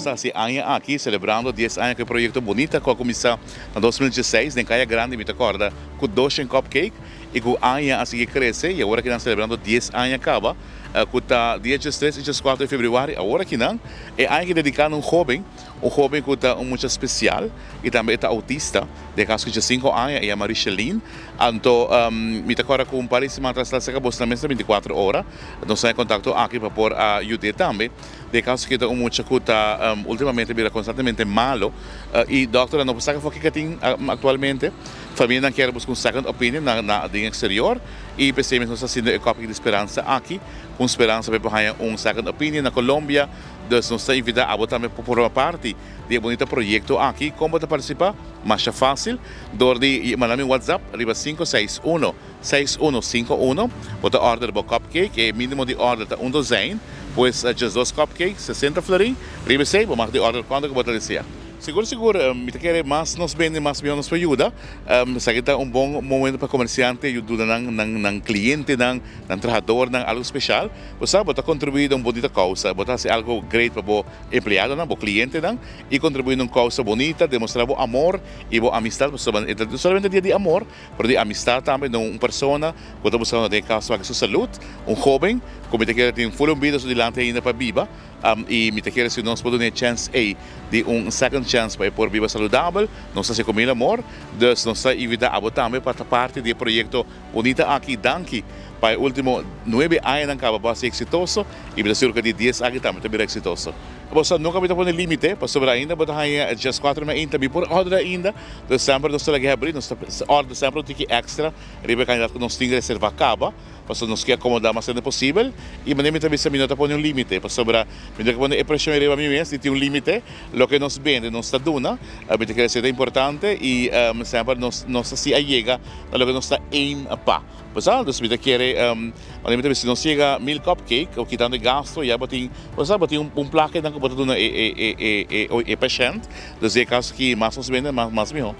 nos ta hasi aña aki, selebrando dies aña ku e proyekto bunita ku a kuminsá na 2016 den Kaya Grandi, mi ta kòrda ku 200 cupcake i ku aña a sigui krese i awor aki nan selebrando 10 aña kaba ku ta dia 13 i 14 di febrüari. Awor aki nan e aña aki dediká na un hóben, un hóben ku ta un mucha spesial i tambe e ta outista, den kaso ku 5 aña, e yama Richeline. Anto mi ta kòrda ku un par di siman atras el a saka bos na mes na 24 ora. Nos ta den kontakto aki pa por a yud'é tambe. Den kaso ku e ta un mucha ku ta ultimamente bira konstantemente malo i dòkternan no por saka for kiko tin aktualmente. Famianan kier buska un second opinion na den exterior i p'esei mes nos ta haciendo e Cupcake di Speransa aki, ku un speransa pa e por haña un second opinion na Colombia. Dus nos ta invita abo tambe pa forma parti di e bunita proyecto aki. Kon bo ta participa? Masha facil, dor di manda mi un WhatsApp riba 561 6151. Bo ta order bo cupcake, e minimo di order ta un dozijn, pues 12 cupcake, 60 florin. Riba esei bo mag di order cuanto cu bo ta desea. Sigur sigur, mi ta kere mas nos bende, mas mihor nos por yuda. Esaki ta un bon momento pa comerciante yuda nan nan nan clientenan, nan trahadornan algo special. Bo sa, bo ta contribui na un bonita causa, bo ta haci algo great pa bo empleadonan, bo clientenan y contribui na un causa bonita, demostra bo amor y bo amistad, pasobra e ta no solamente dia di amor, pero di amistad tambe na un persona cu ta buscando den e caso aki su salud, un hoben cu mi ta kere tin full un bida su dilanti ainda pa biba. I mi ta kere si nos por duna e chèns ei di un second chance pa e por biba saludabel, nos ta hasi ku mil amor. Dus nos ta invitá abo tambe pa ta parti di e proyekto bunita aki. Danki pa e último nuebe añanan kaba bo hasi eksitoso i mi ta sigur ku e di dies aki tambe ta bira eksitoso. Bo sa nunka mi ta pone límite pasobra ainda bo ta haña 4 mainta mi por order ainda. Dus semper nos ta laga habrí, nos ta order semper un tiki èkstra riba e kantidat ku nos tin reservá kaba. Pasobra nos ke akomodá mas hende posibel i manera mi ta bisa mi no ta pone un límite pasobra mi no ke pone e preshon riba mi mes di tin un límite. Loke nos bende nos ta duna, mi ta kere esei ta importante i semper nos nos ta si a yega na loke nos ta aim pa. Bo sa? Dus mi ta kere manera mi ta bisa si nos yega 1000 cupcake kitando e gasto ya bo tin bo sa bo tin un plaka einan ku bo ta duna e e e e pashènt. Dus den e kaso aki mas nos bende mas mihó.